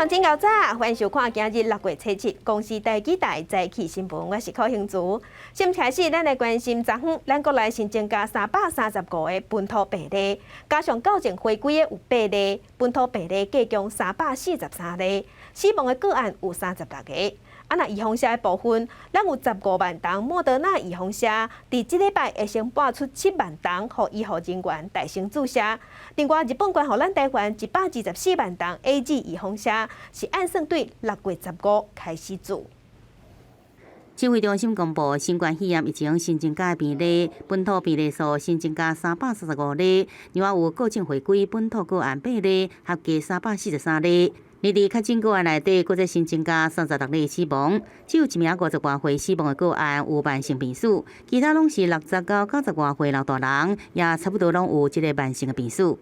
鄉親𠢕早，歡迎收看今日6月初7公視台語台早起新聞，我是柯興竹。先開始，咱來關心昨昏咱國內新增加335個本土病例，加上校正回歸的有八例，本土病例計共343例，死亡的個案有36個。啊，若預防射的部分，咱有15萬筒莫德納預防射，佇這禮拜會先撥出7萬筒，予醫護人員代先注射。另外，日本捐予咱台灣124萬筒 AZ 預防射，是按算對6月15開始注。指揮中心公布，新冠肺炎疫情新增加病例，本土病例數新增加335例，另外有校正回歸本土個案八例，合計343例。而佇確診個案內底，閣再新增加36例死亡，只有一名50外歲死亡的個案有慢性病史，其他攏是60到90外歲老大人，也差不多攏有這个慢性的病史。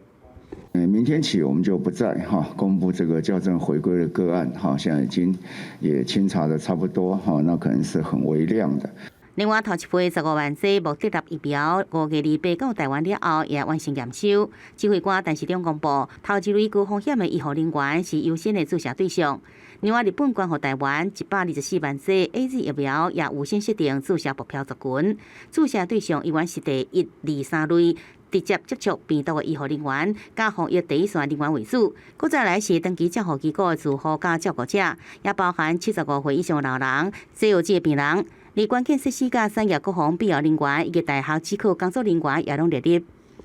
明天起我們就不再哈公布這個校正回歸的個案，哈，現在已經也清查的差不多，哈，那可能是很微量的。另外，頭一批15萬劑莫德納疫苗，5月28到台灣了後，也完成驗收。指揮官陳時中公布，頭一類高風險的醫護人員是優先的注射對象。另外，日本捐予台灣124萬劑 AZ 疫苗，也預先設定注射目標族群，注射對象依然是第一、二、三類直接接觸病毒的醫護人員，佮防疫第一線人員為主。閣再來是長期照護機構的住戶佮照顧者，也包含75歲以上的老人、西藥劑的病人。而關鍵設施佮產業國防必要人員以及大學智庫工作人員也攏列入。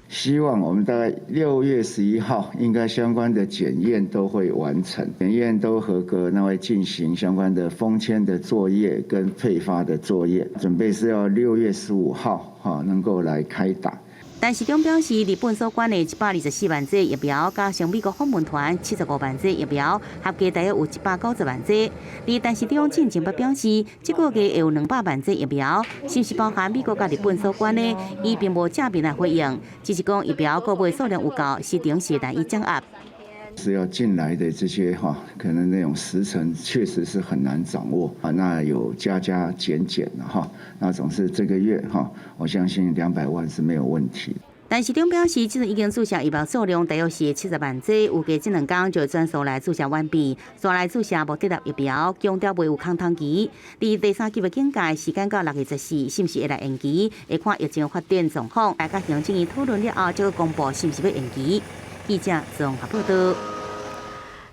希望我們大概6月11號，應該相關的檢驗都會完成，檢驗都合格，那會進行相關的封籤的作業跟配發的作業，準備是要6月15號哈能夠來開打。陳時中表示，日本所捐的124萬劑疫苗，加上美國訪問團75萬劑疫苗，合計大約有190萬劑。而陳時中進前捌表示，這個月會有200萬劑疫苗，是毋是包含美國佮日本所捐的？伊並無正面來回應，只是講疫苗購買數量有夠，時程是難以掌握。是要進來的這些哈，可能那種時程確實是很難掌握啊。那有加加減減的哈，那總是這個月哈，我相信200萬是沒有問題。陳時中表示，這陣已經注射疫苗數量大約是70萬劑，預計這兩工就會轉送來注射完畢，紲來注射莫德納疫苗，強調袂有空窗期。佇第三級的警戒時間到6月14，是毋是會來延期？會看疫情發展狀況，來佮行政院討論了後，才公布是毋是欲延期。記者綜合報道。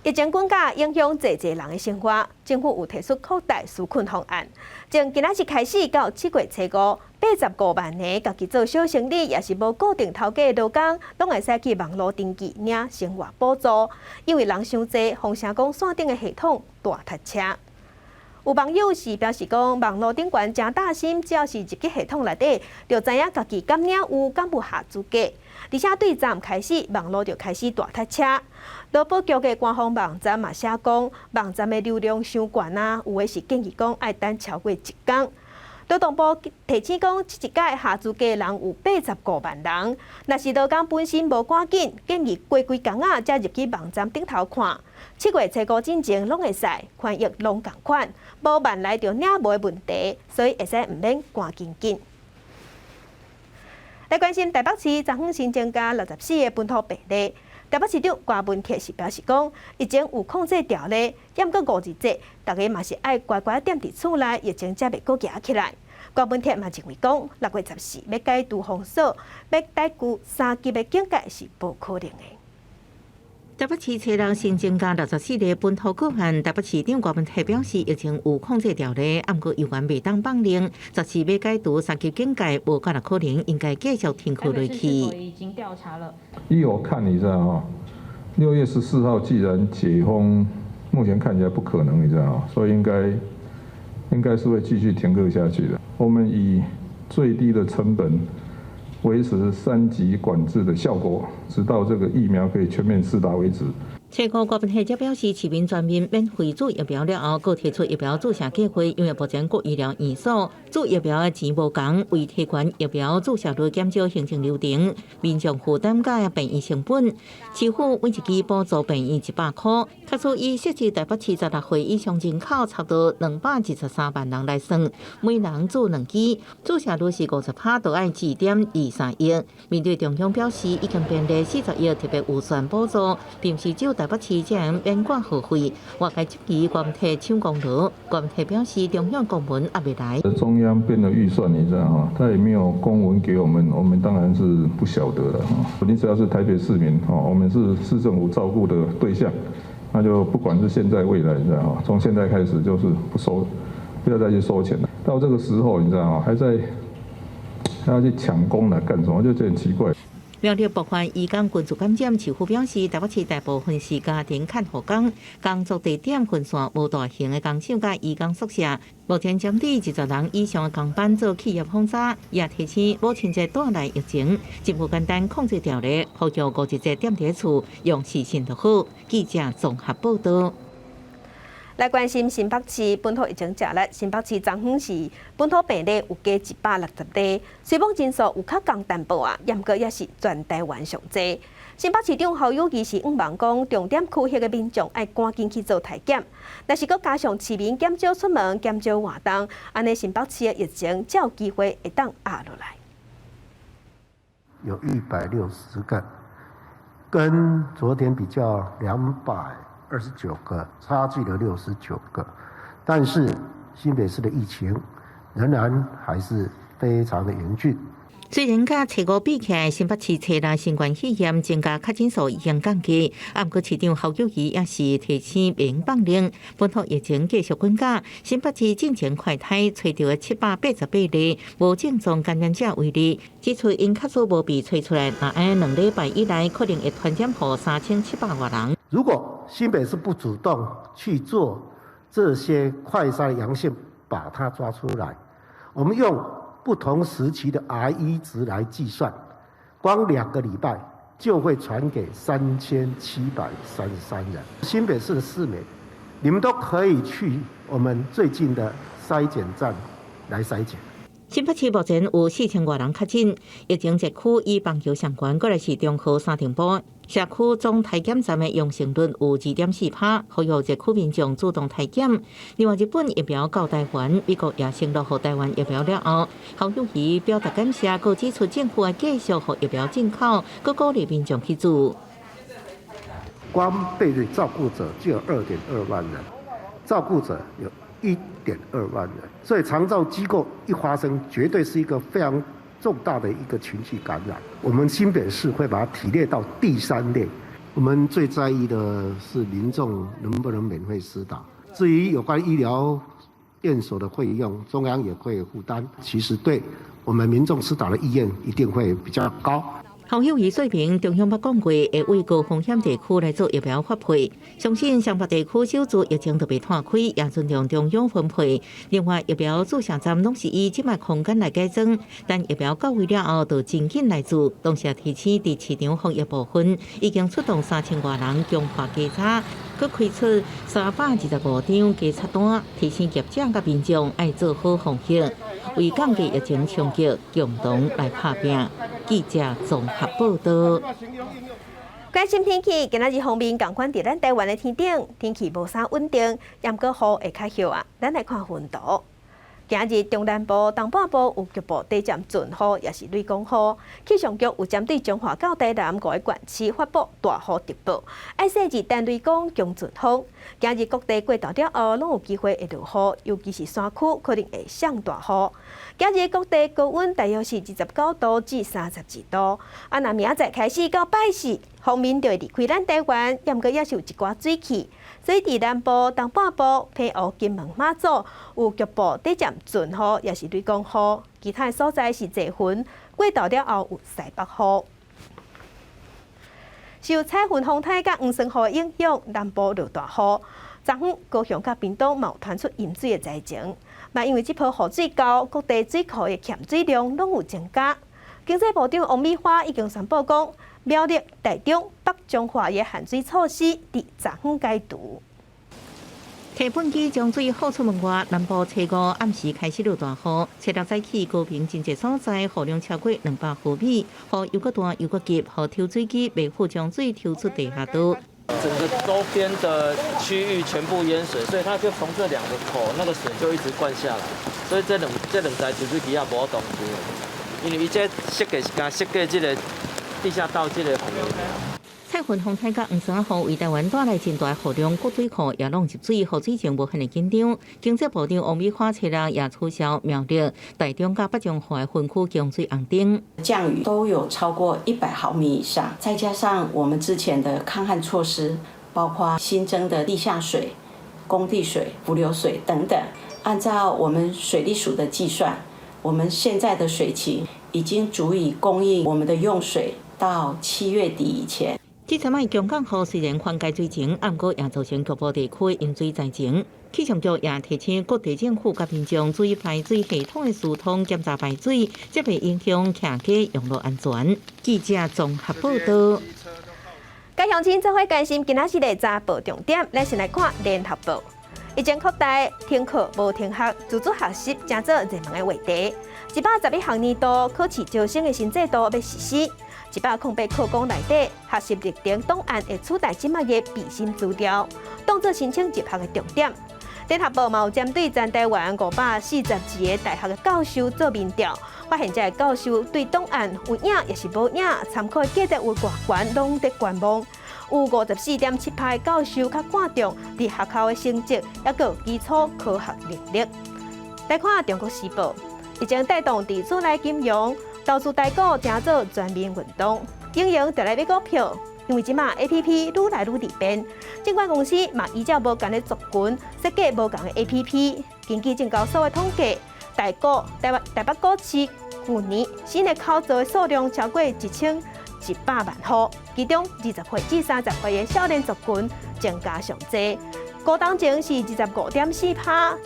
疫情滾價影響濟濟人的生活，政府有提出擴大紓困方案。從今仔日開始到7月初5，85萬个家己做小生意，抑是無固定頭家的勞工，攏會使去網路登記領生活補助。因為人傷濟，封城講線頂的系統大塞車。有網友是表示講，網路頂懸誠擔心，只要是入去系統內底，就知影家己敢領有，敢無合資格。而且對昨暗開始，網路就開始大塞車。勞保局的官方網站嘛寫講，網站的流量傷懸啊，有的是建議講愛等超過一工。勞動部提醒講，這一屆合資格的人有85萬人，若是勞工本身無趕緊，建議過幾工仔才入去網站頂頭看。7月初5進前攏會使，權益攏仝款，無慢來就領無的問題，所以會使毋免趕緊緊。來關心台北市昨昏新增加64個本土病例，台北市長柯文哲是表示講，疫情有控制牢咧，毋過五日節，大家嘛是愛乖乖踮佇厝內，疫情才袂閣夯起來。柯文哲嘛認為講，6月14欲解除封鎖，欲解除三級的警戒是無可能的。台北市初六新增加64例本土個案，台北市長柯文哲表示，疫情有控制牢咧，毋過猶原袂當放任，14欲解除三級警戒，無可能可能，應該繼續停課落去。已經調查了。依我看，你知道哈，6月14號既然解封，目前看起來不可能，你知道所以應該是會繼續停課下去的。我們以最低的成本維持三級管制的效果，直到這個疫苗可以全面施打為止。初五柯文哲表示，市民全面免費注疫苗了後，閣提出疫苗注射計劃，因為目前各醫療院所注疫苗的錢無仝，為提懸疫苗注射率減少行政流程，民眾負擔佮病院成本。市府每一支補助病院100箍，假使以設置台北市16歲以上人口差不多223萬人來算，每人注兩支，注射率是50趴，就愛2.23億。面對中央表示已經編列40億特別預算補助，並毋是只有台台北市才免掛號費，外界質疑關提搶功勞，關提表示中央公文猶未來。中央編的預算，你知道哈？他也沒有公文給我們，我們當然是不曉得了哈。你只要是台北市民，哈，我們是市政府照顧的對象，那就不管是現在未來，你知道哈？從現在開始就是不收，不要再去收錢了。到這個時候，你知道嗎？還在還要去搶功來幹什麼？就覺得很奇怪。苗栗部分移工群聚感染，市府表示，台北市大部分是家庭看護工，工作地點分散，無大型的工廠佮移工宿舍。目前針對20人以上的工班做企業訪查，也提醒母親節帶來疫情，真無簡單控制著咧，呼籲五一節踮佇厝用視訊就好。記者綜合報道。來關心新北市本土疫情誠烈，新北市昨昏是本土病例有加160例，雖罔人數有較降淡薄啊，毋過也是全台灣上濟。新北市長侯友宜是向望講，重點區域的民眾愛趕緊去做篩檢，若是閣加上市民減少出門、減少活動，按呢新北市的疫情才有機會會當壓落來。有160個，跟昨天比較229個，差距了69個，但是新北市的疫情仍然還是非常的嚴峻。雖然佮初五比起來，新北市初六新冠肺炎增加確診數已經降低，毋過市長侯友宜也是提醒免放任，本土疫情繼續滾加。新北市進前快篩揣著的788例無症狀感染者為例，指出𪜶確實無被揣出來，若按2禮拜以來，可能會傳染予3700外人。如果新北市不主動去做這些快篩陽性，把它抓出來，我們用不同時期的 R 一值來計算，光2個禮拜就會傳給3733人。新北市的市民，你們都可以去我們最近的篩檢站來篩檢。新北市目前有4000外人確診，疫情熱區以板橋上懸，過來是中和三重埔。社區總篩檢站的陽性率有2.4%，呼籲熱區民眾主動篩檢。另外，日本疫苗到台灣，美國也承諾予台灣疫苗了後，侯友宜表達感謝，閣指出政府會繼續予疫苗進口，閣鼓勵民眾去注。光被照顧者就有2.2萬人，照顧者有1.2萬人，所以長照機構一發生，絕對是一個非常重大的一個群聚感染。我們新北市會把它提列到第三類。我們最在意的是民眾能不能免費施打。至於有關醫療院所的費用，中央也會負擔。其實對我們民眾施打的意願一定會比較高。侯友宜說明，中央捌講過會為高風險地區來做疫苗發配，相信雙北地區首次疫情就袂拖開，也尊重中央分配。另外，疫苗注射站攏是以這擺空間來改裝，等疫苗到位了後，就真緊來注。同時提醒，佇市場防疫部分已經出動3000外人強化稽查，閣開出325張稽查單，提醒業者佮民眾愛做好防疫，為降低疫情衝擊，共同來拍拚。記者綜合報道。關心天氣，今仔日鋒面仝款佇咱台灣的天頂，天氣無啥穩定，毋過雨會較歇啊。咱來看雲圖。今日中南部、東半部有局部短暫陣雨，抑是雷公雨。氣象局有針對彰化到台南五個縣市發布大雨特報，愛細緻等雷公強陣風。今日各地過晝了後，攏有機會會落雨，尤其是山區可能會上大雨。今日各地高溫大約是29度至32度。啊，若明仔載開始到拜四，鋒面就會離開咱台灣，毋過猶是有一寡水汽。所以佇南部、東半部、澎湖、金門、馬祖有局部短暫陣雨，抑是雷公雨。其他的所在是濟雲，過晝了後有西北雨。受彩雲風颱佮黃酸雨的影響，南部落大雨。昨昏高雄佮屏東嘛有傳出淹水的災情，嘛因為這波雨水夠，各地水庫的欠水量攏有增加。經濟部長王美花已經宣布講，苗栗、台中、北彰化的限水措施佇昨昏解除。提噴機將水放出門外，南部初五暗時開始落大雨，初六早起高屏真濟所在雨量超過200毫米，雨猶閣大猶閣急，予抽水機袂赴將水抽出地下道。整個周邊的區域全部淹水，所以它就從這兩個口，那個水就一直灌下來，所以這兩台抽水機也無法動作，因為伊這設計是干設計這個地下道這個範圍。菜雲風台佮黃山雨為台灣帶來真大雨量，各水庫也攏入水，雨水情無遐爾緊張。經濟部長王美花初六也取消苗栗、台中佮北中湖的分區供水紅燈。降雨都有超過100毫米以上，再加上我們之前的抗旱措施，包括新增的地下水、工地水、伏流水等等，按照我們水利署的計算，我們現在的水情已經足以供應我們的用水到7月底以前。這陣仔強降雨雖然緩解水情，毋過也造成局部地區淹水災情。氣象局也提醒各地政府佮民眾注意排水系統的疏通，檢查排水，才袂影響徛家用路安全。記者綜合報道。佮鄉親做伙關心今仔日的早報重點，咱先來看聯合報。疫情擴大，停課無停學，自主學習成做熱門的話題。111學年度考試招生的新制度欲實施，108考綱內底學習歷程檔案會取代這擺的備審資料，當做申請入學的重點。聯合報嘛有針對全台灣542個大學的教授做民調，發現這个教授對檔案有影抑是無影，參考價值有偌懸，攏佇觀望。有54.7%的教授較看重佇學校的成績，抑閣有基礎科學能力。來看《中國時報》，疫情帶動佇厝內金融投資台股，成做全民運動，英雄就來買股票，因為這馬 APP 愈來愈利便，證券公司嘛依照無仝的族群設計無仝的 APP。根據證交所的統計，台股台灣台北股市舊年新的口座的數量超過1100萬戶，其中20歲至30歲的少年族群增加上濟。高當前是25.4%，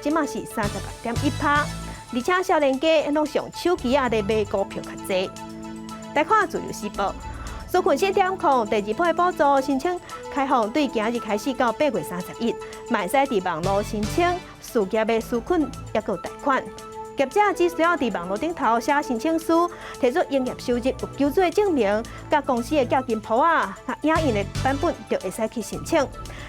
這馬是36.1%，而且少年家攏上手機仔咧買股票較濟。來看自由時報，紓困4.0第二波的補助申請開放，對今日開始到8月31，嘛會使佇網路申請事業的紓困抑閣貸款。業者只需要佇網路頂頭寫申請書，提出營業收入有求助的證明，佮公司的寄金簿仔，影印的版本就會使去申請。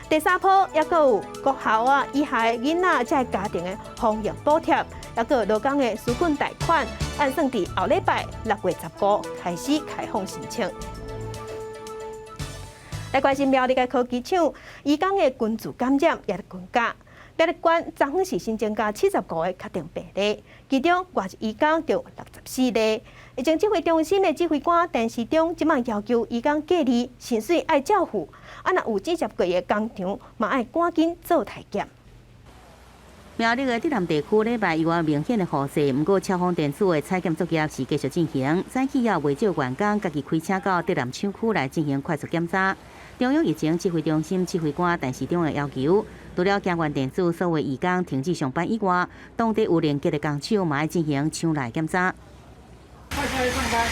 第三波抑閣有國校啊以下的囡仔這个家庭的防疫補貼，抑閣有勞工的紓困貸款，按算佇後禮拜6月15開始開放申請。來關心苗栗的科技廠，移工的群聚感染也佇增加。苗栗縣昨昏是新增加75個確定病例，其中外籍移工就64例。疫情指揮中心的指揮官陳時中這馬要求移工隔離，薪水愛照付，啊若有接觸過的工廠，嘛愛趕緊做篩檢。苗栗的竹南地區禮拜有明顯的雨勢，毋過超風電子的採檢作業是繼續進行。早起也袂少員工家己開車到竹南廠區來進行快速檢查。中央疫情指揮中心指揮官陳時中的要求，除了京元電子所有移工停止上班以外，當地有連結的工廠嘛愛進行廠內檢查。快篩上班。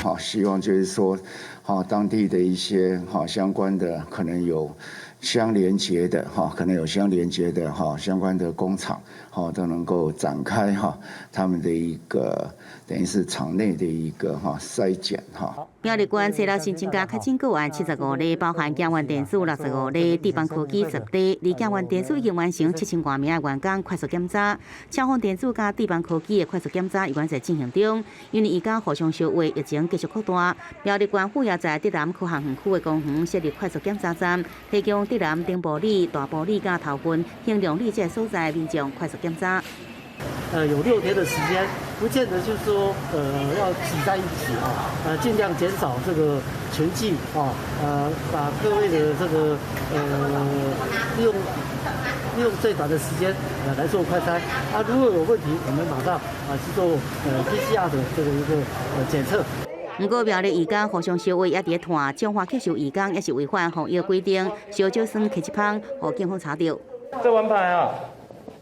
好，希望就是說，好當地的一些好相關的可能有相連接的哈，可能有相連接的哈相關的工廠，哈都能夠展開哈他們的一個等於是廠內的一個哈篩檢哈。苗栗縣初六新增加確診個案75例，包含京元電子65例，智邦科技10例。而京元電子已經完成7000外名的員工快速檢查，超風電子佮智邦科技的快速檢查猶原在進行中。因為移工互相相話，疫情繼續擴大，苗栗縣府也在竹南科學園區的公園設立快速檢查站，提供竹南、頂埔里、大埔里佮頭份、興隆里這个所在民眾快速檢查。有6天的時間，不見得就是說，要擠在一起啊，盡量減少這個群聚啊，把各位的這個，利用最短的時間，來做快篩。啊，如果有問題，我們馬上啊去做PCR 的這個一個檢測。毋過苗栗移工互相相話，也佇咧湠，彰化吸收移工也是違反防疫規定，燒酒酸摕一蜂，予警方查著。在玩牌啊？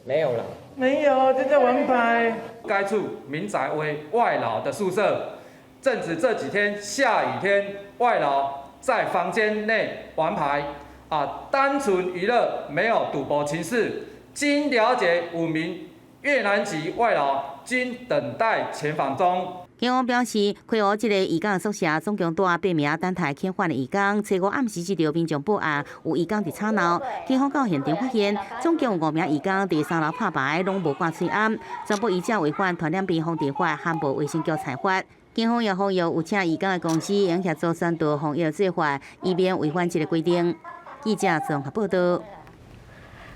沒有了。沒有，正在玩牌。該處民宅為外勞的宿舍，正值這幾天下雨天，外勞在房間內玩牌，啊，單純娛樂，沒有賭博情勢。經了解，5名越南籍外勞均等待遣返中。警方表示，開予這个移工宿舍總共蹛八名等待遣返的移工。初五暗時接到民眾報案，有移工佇吵鬧。警方到現場發現，總共有五名移工佇三樓拍牌，攏無掛喙罨，全部依照違反傳染病防治法和衛生局裁罰。警方也呼籲有請移工的公司，應協助宣導防疫做法，以免違反這个規定。記者綜合報道。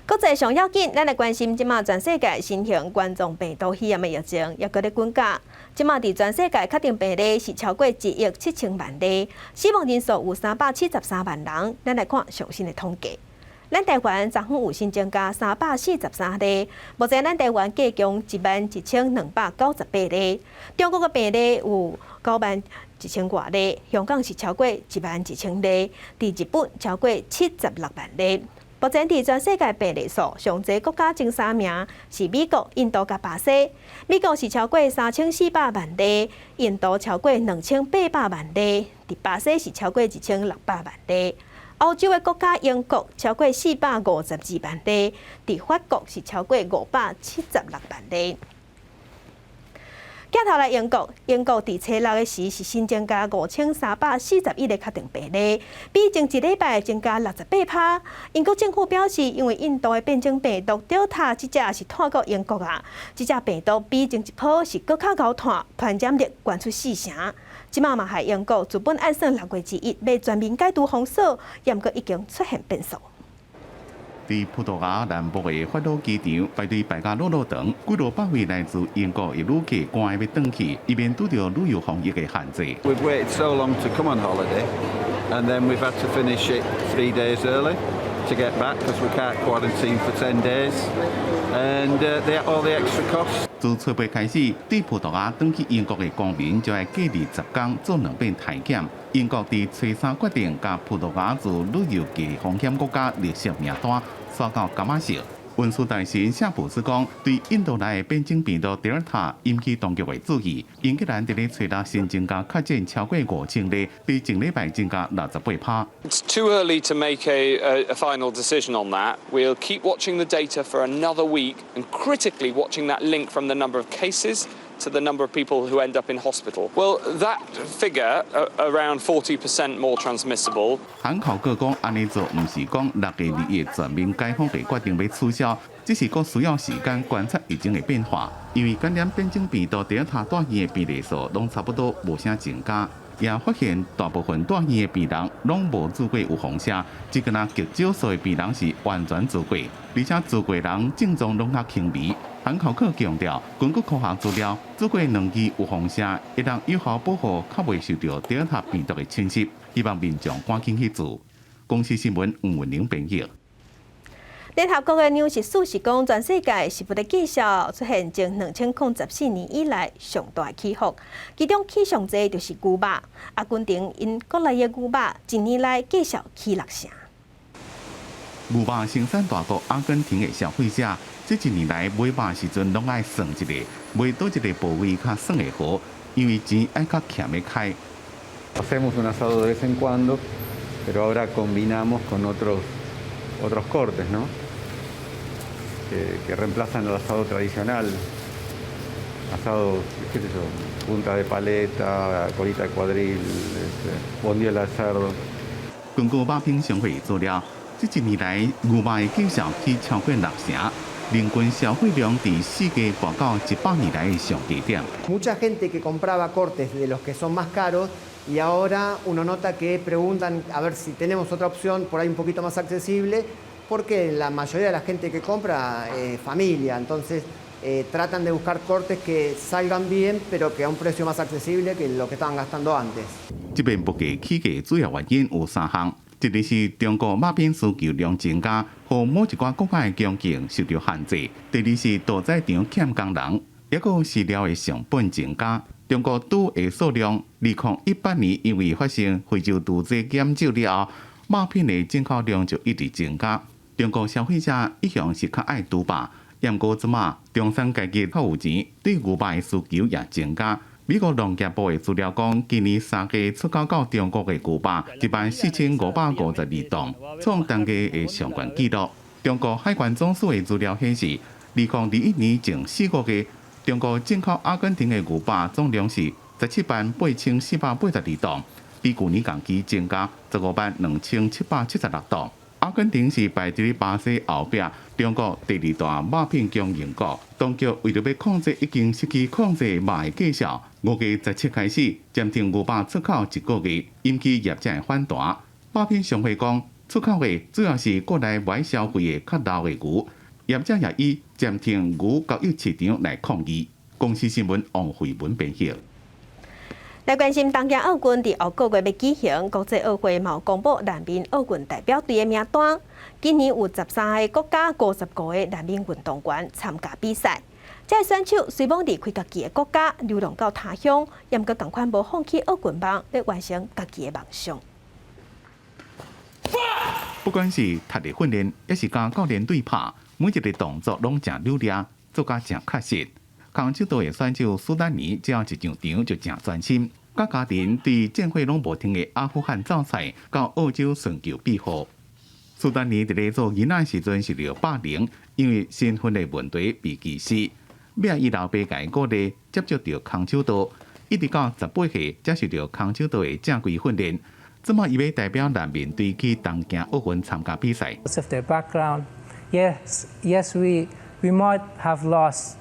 國際上要緊，咱來關心這馬全世界新型冠狀病毒肺炎的疫情，猶閣咧滾價。這馬佇全世界確診病例是超過1億7000萬例，死亡人數有373萬人。咱來看上新的統計。咱台灣昨昏有新增加343例，目前咱台灣計共11,298例。中國的病例有9萬1千外例，香港是超過1萬1千例，佇日本超過76萬例。目前佇全世界病例數上濟國家前三名是美國、印度佮巴西。美國是超過3400萬例，印度超過2800萬例，佇巴西是超過1600萬例。歐洲的國家英國超過452萬例，佇法國是超過576萬例。鏡頭來英國，英國佇初六的時是新增加5341個確診病例，比前一禮拜增加68%。英國政府表示，因為印度的變種病毒 Delta 這隻是傳過英國啊，這隻病毒比前一波是閣較𠢕傳，傳染力懸出四成。這馬嘛害英國自本按算6月1日欲全面解除封鎖，毋過已經出現變數。佇葡萄牙南部的法魯機場排隊排甲老老長，幾落百位來自英國的旅客趕欲轉去，以免拄著旅遊防疫的限制。 We've waited so long to come on holiday, and then we've had to finish it 3 days early to get back because we can't quarantine for 10 days, and all the extra costs. 自初八開始，對葡萄牙轉去英國的公民就愛隔離10天做兩遍體檢。英國佇初三決定共葡萄牙自旅遊低風險國家綠色名單刷到柑仔色。運輸大臣夏普斯講，對印度來的變種病毒德爾塔引起當局的注意。英格蘭佇咧初六新增加確診超過5000例，比前禮拜增加68%。 It's too early to make a final decision on that. We'll keep watching the data for another week and critically watching that link from the number of cases to the number of people who end up in hospital. Well, that figure, around 40% more transmissible. 韓考克講，按呢做毋是講6月2日全面解封的決定欲取消，只是閣需要時間觀察疫情的變化。因為感染變種病毒德爾塔住院的病例數攏差不多無啥增加，也發現大部分住院的病人攏無注過預防射，只敢若極少數的病人是完全注過，而且注過人症狀攏較輕微。韓考克強調，根據科學資料，注過兩劑預防射，會當有效保護較袂受著德爾塔病毒的侵襲。希望民眾趕緊去注。公視新聞吳文玲編譯。聯合國的糧食署是講，全世界食物的價數出現自2014年以來上大起伏，其中起上濟就是牛肉。阿根廷𪜶國內的牛肉一年來價數起六成。牛肉生產大國阿根廷的消費者，這一年來買肉時陣攏愛算一下，買佗一个部位較算會好，因為錢愛較儉的開。 Hacemos un asado de vez en cuando, pero ahora combinamos con otros cortes, ¿no? Que reemplazan al asado tradicional. Asado, qué sé yo, punta de paleta, colita de cuadril, bondiola de cerdo. 根據肉品商會資料，這一年來牛肉的價數起超過六成，平均消費量佇世界達到100年來的上低點。 Mucha gente que compraba cortes de los que son más caros y ahora uno nota que preguntan a ver si tenemos otra opción por ahí un poquito más accesible, porque la mayoría de la gente que compra es familia, entonces tratan de buscar cortes que salgan bien, pero que a un precio más accesible que lo que estaban gastando antes. 這遍物價起價主要原因有三項，一個是中國肉品需求量增加，予某一寡國家的供應受著限制；第二是屠宰場欠工人，抑閣飼料的成本增加。中國豬的數量，2018年因為發生非洲豬瘟減少了後，肉品的進口量就一直增加。中國消費者一向是較愛豬肉，毋過這馬中產階級較有錢，對牛肉的需求也增加。美國農業部的資料講，今年3月出口到中國的牛肉14,552噸，創單月的上懸紀錄。中國海關總署的資料顯示，2021年前4個月，中國進口阿根廷的牛肉總量是178,482噸，比舊年同期增加15萬2776噸。阿根廷是排佇咧巴西後壁，中國第二大肉品供應國。當局為著欲控制已經失去控制肉的價數，5月17開始暫停牛肉出口一個月，引起業者的反彈。肉品商會講，出口的主要是國內欲消費的較老的牛，業者也以暫停牛交易市場來抗議。公視新聞王慧文編譯。來關心東京奧運佇後個月欲舉行，國際奧會嘛公布難民奧運代表隊的名單。今年有13個國家、55個難民運動員參加比賽。這个選手雖罔離開家己的國家，流浪到他鄉，猶毋過仝款無放棄奧運夢，欲完成家己的夢想。不管是體力訓練，抑是佮教練對拍，每一个動作攏誠流利，做甲誠確實。空手道的選手蘇丹尼只要一上場就誠專心，佮家庭對戰火攏無停的阿富汗走出來，到澳洲尋求庇護。蘇丹尼佇咧做囡仔時陣受著霸凌，因為身份的問題被歧視。尾仔伊老爸共伊鼓勵接觸著空手道，一直到18歲才受著空手道的正規訓練。這馬伊欲代表難民隊去東京奧運參加比賽。 Of their background, yes, yes, we might have lost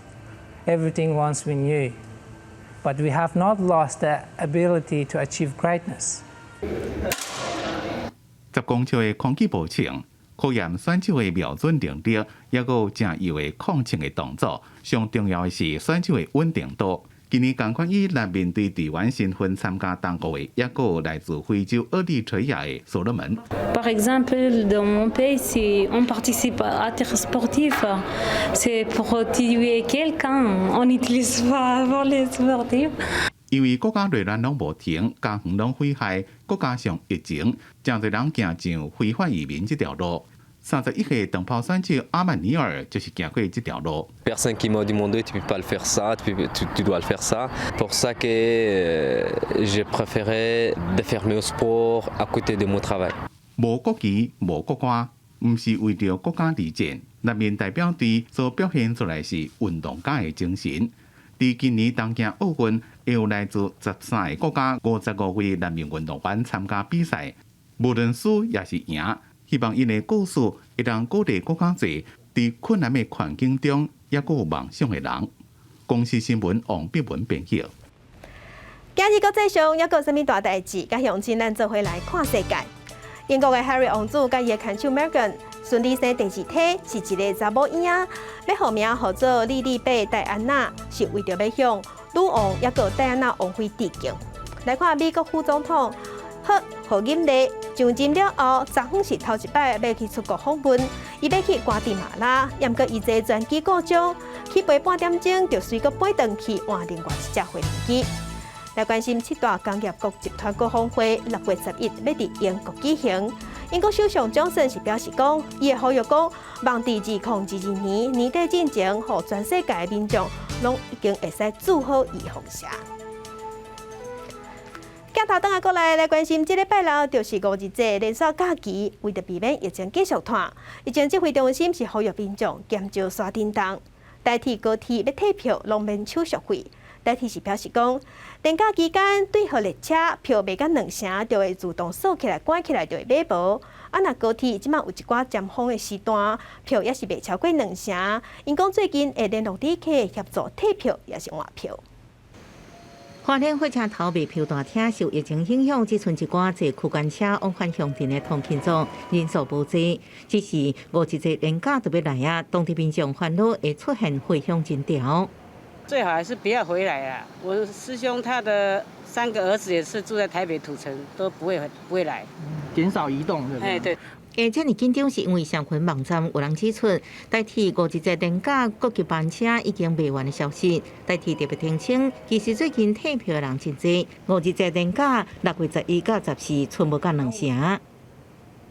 everything once we knew, but we have not lost the ability to achieve greatness. 10公尺的空氣步槍，考驗選手的瞄準能力，抑閣有誠幼的控槍的動作。上重要的是選手的穩定度。今年仝款以難民隊隊員身份參加東奧的，抑閣有來自非洲厄立特亞的所羅門。 Par exemple, dans mon pays, si on participe à des sportifs, c'est pour tuer quelqu'un. On n'utilise pas pour les sportifs. 因為國家內亂攏無停，家園攏毀害，閣加上疫情，誠濟人行上非法移民這條路。31歲長跑選手阿曼尼爾就是行過這條路。 Personne qui m'a demandé tu peux pas le faire ça, tu dois le faire ça. Pour ça que j'ai préféré de faire mon sport à côté de mon travail. 無國旗、無國歌，毋是為著國家而戰。難民代表隊所表現出來是運動家的精神。佇今年東京奧運，會有來自13個國家55位難民運動員參加比賽，無論輸抑是贏，希望𪜶的故事會當鼓勵閣較濟佇困難的環境中，猶閣有夢想的人。公視新聞王碧文編譯。今日國際上猶閣有啥物大代誌？佮鄉親咱做伙來看世界。英國的 Harry 王子佮伊的牽手 Meghan 順利生第二胎，是一个查某嬰仔，欲號名號做莉莉貝戴安娜，是為著欲向女王抑閣戴安娜王妃致敬。來看美國副總統賀賀錦麗上任了後，昨昏是頭一擺欲去出國訪問，伊欲去瓜地馬拉，毋過伊坐專機故障，起飛半點鐘就隨閣飛轉去換另外一隻飛機。來關心七大工業國集團高峰會6月11欲佇英國舉行。英國首相強森是表示講，伊會呼籲講，望佇2022年年底進前，予全世界的民眾攏已經會使注好預防射。鏡頭轉來過來來關心，這禮拜六就是五日節連續假期，為著避免疫情繼續湠，疫情指揮中心是呼籲民眾減少沙振動，台鐵高鐵欲退票攏免手續費。台鐵是表示講，連假期間對號列車票賣到兩成，就會自動鎖起來、關起來，就會買無。啊，若高鐵這馬有一寡尖峰的時段，票也是賣超過兩成。𪜶講最近會聯絡旅客協助退票，抑是換票。花蓮火車頭賣票大廳受疫情影響，這陣一寡坐區間車往返鄉鎮的通勤族人數無濟，只是五一節連假就欲來啊，當地民眾煩惱會出現回鄉人潮。最好還是不要回來啊！我師兄他的三個兒子也是住在台北土城，都不會來，減少移動，對不對？哎，對。會遮爾緊張是因為社群網站有人指出，台鐵五一節連假國際班車已經賣完的消息。台鐵特別澄清，其實最近退票的人真濟。五一節連假6月11到14，賰無到兩成。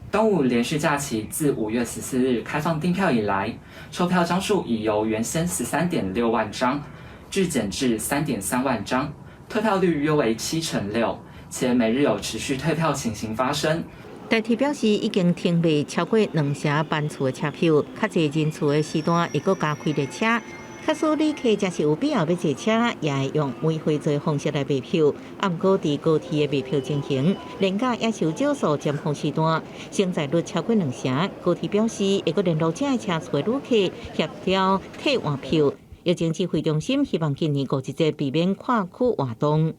端午連續假期自5月14日開放訂票以來，售票張數已由原先13.6萬張劇減至3.3萬張，退票率約為76%，且每日有持續退票情形發生。台鐵表示已經停賣超過兩成班次的車票，較濟人次的時段會閣加開列車。假使旅客真是有必要欲坐車，也會用媒匯做方式來賣票。啊，毋過佇高鐵的賣票情形，連假也是有少數尖峰時段，承載率超過兩成。高鐵表示會閣聯絡這車次的旅客協調替換票。疫情指揮中心希望今年五一節避免跨區活動。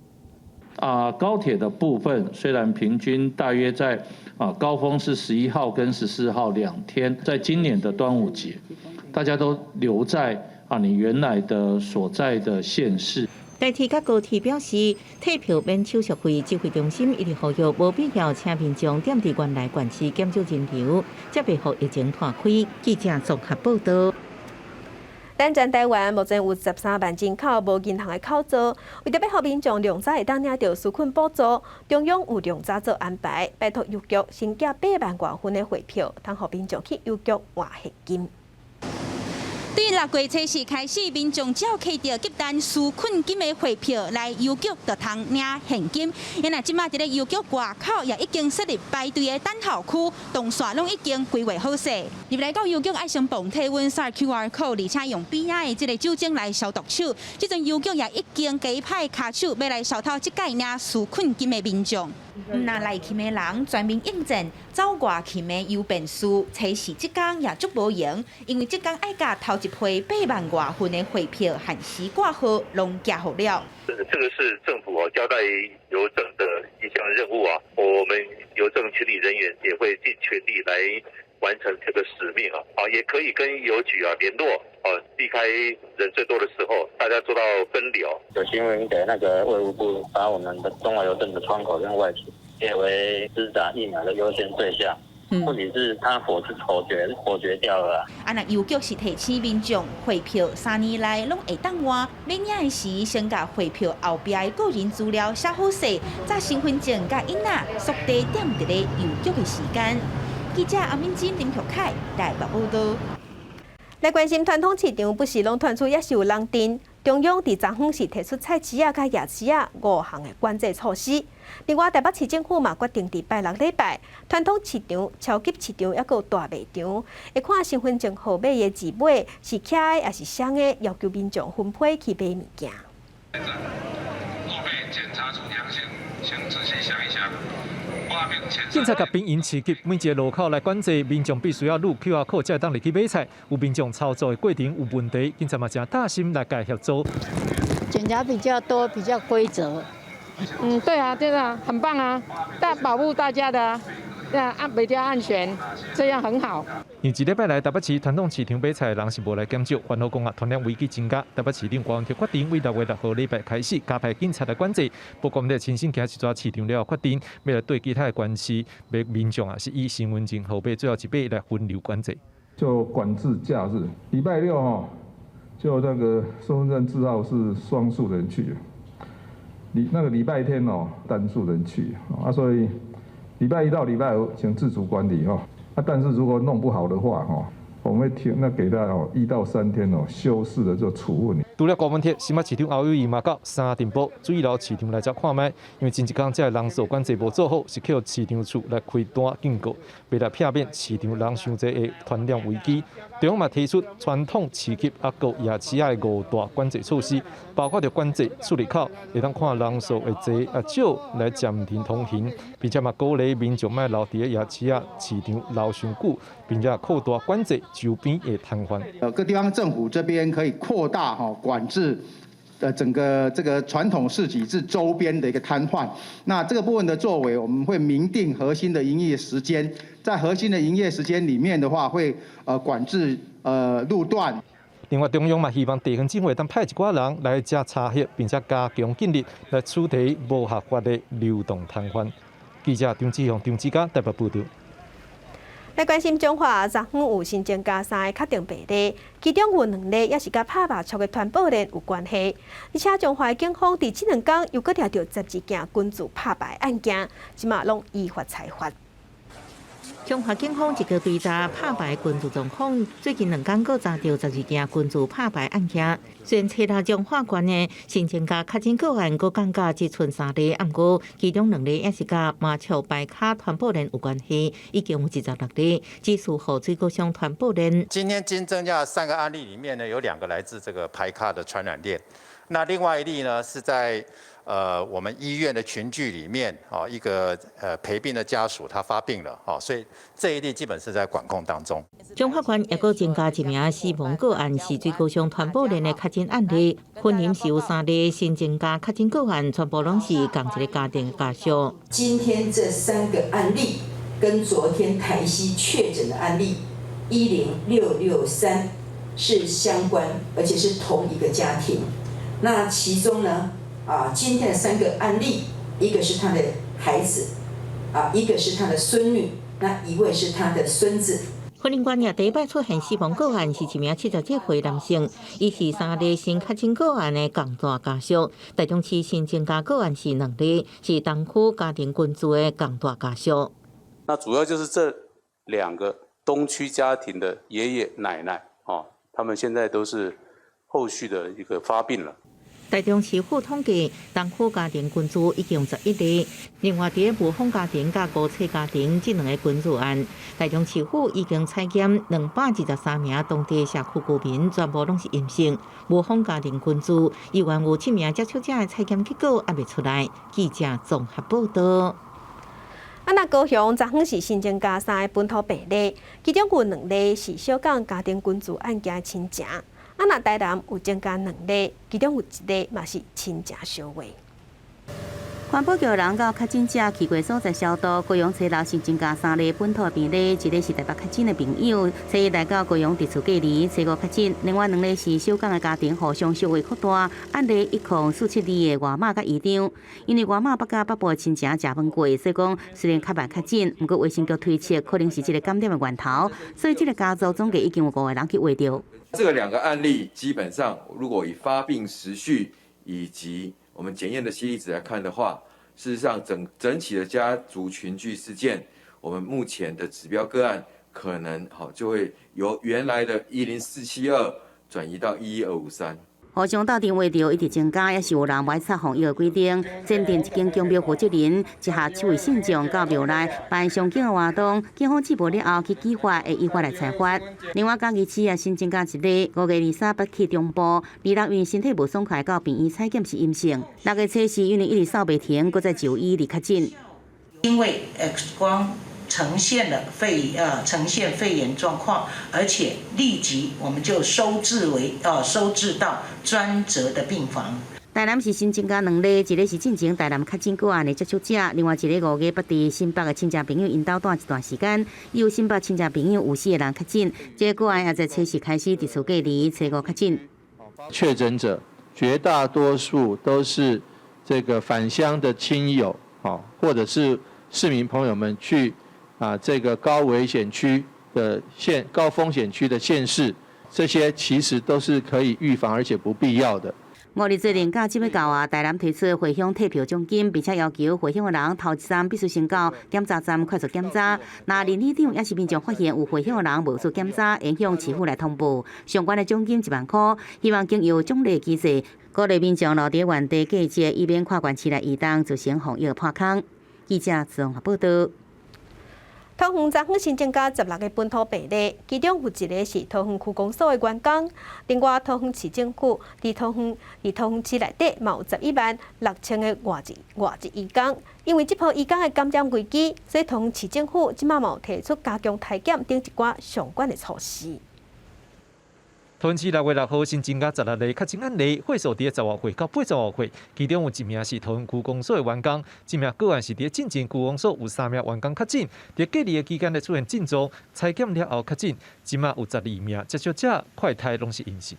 啊，高鐵的部分雖然平均大約在高峰是11號跟14號2天，在今年的端午節，大家都留在你原來的所在的縣市。台鐵佮高鐵表示，退票免手續費，指揮中心一直呼籲無必要請民眾踮佇原來縣市減少人流，才袂予疫情拖開。記者綜合報道。咱全台灣目前有13萬人口無銀行的口座，為著欲予民眾量早會當領著紓困補助，中央有量早做安排，拜託郵局先寄8萬外份的匯票，通予民眾去郵局換現金。對6月初四開始，民眾只要提著急單紓困金的匯票來郵局，就通領現金。因為這馬佇咧郵局外口也已經設立排隊的等候區，動線攏已經規劃好勢。入來到郵局愛先磅體溫、掃 QR code，而且用邊仔的這个酒精來消毒手。這陣郵局也已經加派跤手，欲來消透這屆領紓困金的民眾。毋若內勤的人全面應戰，走外勤的郵便士，初四這工也足無閒，因為這工愛共頭一批8萬外份的匯票限時掛號，攏寄予了。這個是政府交代郵政的一項任務啊，我們郵政全體人員也會盡全力來完成這個使命啊，啊，也可以跟郵局啊聯絡，啊，避開人最多的時候，大家做到分流。有新聞給那個衛福部，把我們的中華郵政的窗口跟外勤列為施打疫苗的優先對象。問題是，他否決掉了。啊，若郵局是提醒民眾，匯票3年內攏會當換，欲領的時先共匯票後壁的個人資料寫好勢，載身份證佮印仔，速遞踮佇咧郵局的時間。記者阿敏金、林玉凱台北報道。來關心傳統市場，不時攏傳出抑是有人糞。中央佇昨昏是提出菜市仔佮夜市仔五項的管制措施。另外，台北市政府嘛決定佇拜六禮拜，傳統市場、超級市場抑閣有大賣場，會看身份證號碼的字尾是徛的抑是雙的，要求民眾分批去買物件。若被檢查出陽性，請仔細想一想。警察共兵營市集每一个路口來管制民眾，必須要錄 QR code 才會當入去買菜。有民眾操作的過程有問題，警察嘛誠貼心來共協助。檢查比較多，比較規則。嗯，對啊，對啊，很棒啊，但保護大家的，啊，比較安全，這樣很好。因這禮拜來台北市傳統市場買菜的人是無來減少，環保講啊，傳染危機增加。台北市長柯文哲決定，對6月6號禮拜開始加派警察來管制。不過，毋親身行一逝市場了後，決定欲來對其他的縣市，欲民眾啊是以身份證號碼最後一碼來分流管制。就管制假日，禮拜六吼，就那個身份證字號是雙數人去，那個禮拜天哦單數人去啊，所以禮拜一到禮拜五請自主管理吼。啊，但是如果弄不好的話，吼，我們會停，那給他哦1到3天哦修飾的做處分。除了柯文哲，新北市長侯友宜嘛到三重埔水流市場來遮看覓，因為前一工這个人數管制無做好，是予市場處來開單警告，欲來避免市場人傷濟的傳染危機。中央嘛提出傳統市集抑閣夜市仔的五大管制措施，包括著管制出入口會當看人數會濟抑少來暫停通行，並且嘛鼓勵民眾莫留佇咧夜市仔市場留傷久，並且擴大管制周邊的攤販。各地方政府這邊可以擴大吼管制的整個這個傳統市集至周邊的一個攤販。那這個部分的作為，我們會明定核心的營業時間，在核心的營業時間裡面的話，會管制路段。另外，中央嘛希望地方政府會當派一寡人來遮查核，並且加強警力來處理無合法的流動攤販。記者張志雄、張志嘉台北報道。來關心彰化，昨昏有新增加三个確診病例，其中有兩例也是佮拍麻將的團寶鏈有關係。而且彰化警方佇這兩工又閣掠著12件軍事拍牌案件，這馬攏依法裁罰。彰化警方一個追查拍牌群聚狀況，最近兩工閣查著12件群聚拍牌案件。雖然初六彰化縣的新增加確診個案閣降到只賰三例，毋過其中兩例也是佮麻將牌卡傳播鏈有關係，已經有26例，只屬予水果商傳播鏈。今天新增加三個案例裡面呢，有兩個來自這個牌卡的傳染鏈，那另外一例呢是在我們醫院的群聚裡面，哦，一個陪病的家屬他發病了，哦，所以這一例基本是在管控當中。彰化縣也閣增加一名死亡個案，是水果商傳播鏈的確診案例。雲林是有三例新增加確診個案，全部攏是仝一个家庭家屬。今天這三個案例跟昨天台西確診的案例10663是相關，而且是同一個家庭。那其中呢？啊，今天的三個案例，一個是他的孩子，啊，一個是他的孫女，那一位是他的孫子。雲林縣也第一擺出現死亡個案，是一名77歲男性，伊是三例新確診個案的仝大家屬。台中市新增加個案是兩例，是東區家庭群聚的仝大家屬。那主要就是這兩個東區家庭的爺爺奶奶，哦，他們現在都是後續的一個發病了。台中市府統計，東區家庭群聚已經11例，另外佇霧峰家庭佮五冊家庭這兩个群聚案，台中市府已經採檢223名當地社區居民，全部攏是陰性。霧峰家庭群聚，猶原有七名接觸者的採檢結果猶未出來。記者綜合報導。啊，那高雄昨昏是新增加三个本土病例，其中有兩例是小港家庭群聚案件親情。啊，那台南有增加兩例，其中有一例嘛是親情相話。環保局人到確診者去過所在消毒，高雄初六新增加三例本土病例，一个是台北確診的朋友，初一來到高雄佇厝隔離，初五確診；另外兩例是小港的家庭互相相話擴大，案例10472的外媽佮姨丈，因為外媽捌佮北部的親情食飯過，所以講雖然較慢確診，毋過衛生局推測可能是這个感染的源頭，所以這个家族總計已經有五個人去穢著。這個兩個案例基本上，如果以發病時序以及我們檢驗的 CT 值來看的話，事實上整整起的家族群聚事件，我們目前的指標個案可能好就會由原來的10472轉移到11253。互相鬥陣穢著一直增加，也是有人無愛插防疫的規定。前鎮一間宮廟負責人集合七位信眾到廟內辦誦經的活動，警方接報了後去舉發，會依法來裁罰。另外，嘉義市也新增加一例，5月23捌去中部，26因為身體無爽快到病院採檢是陰性。6月初四因為一直掃袂停，閣再就醫而確診。因為 X 光呈現了肺呃呈現肺炎狀況，而且立即我們就收治到專責的病房。台南市新增加兩例，一个是進前台南確診個案的接觸者，另外一个5月捌佇新北的親戚朋友𪜶兜蹛一段時間，有新北親戚朋友有四個人確診，這個個案也在初四開始佇厝隔離，初五確診。確診者絕大多數都是這個返鄉的親友，或者是市民朋友們去這個高危險區的縣、高風險區的縣市，這些其實都是可以預防而且不必要的。5日連假這欲到啊，台南推出回鄉退票獎金，並且要求回鄉的人頭一站必須先到檢查站快速檢查。若鄰里長抑是民眾發現有回鄉的人無做檢查，會向市府來通報。相關的獎金1萬塊，希望經由獎勵機制，鼓勵民眾留佇原地過節，以免跨縣市來移動，造成防疫破空。記者綜合報導。桃園昨昏新增加16个本土病例，其中有一个是桃園區公所的員工。另外，桃園市政府佇桃園市內底嘛有11萬6千个外籍移工。因為這波移工的感染危機，所以桃園市政府這馬嘛有提出加強篩檢等一寡相關的措施。桃園市6月6號新增加16例確診案例，歲數佇10外歲到80外歲，其中有一名是桃園區公所的員工，這名個案是佇進前區公所有三名員工確診，佇隔離的期間咧出現症狀，採檢了後確診，這馬有12名接觸者快篩攏是陰性。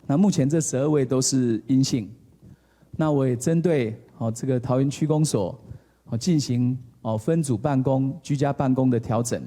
那目前這12位都是陰性，那我也針對哦這個桃園區公所哦進行哦分組辦公、居家辦公的調整。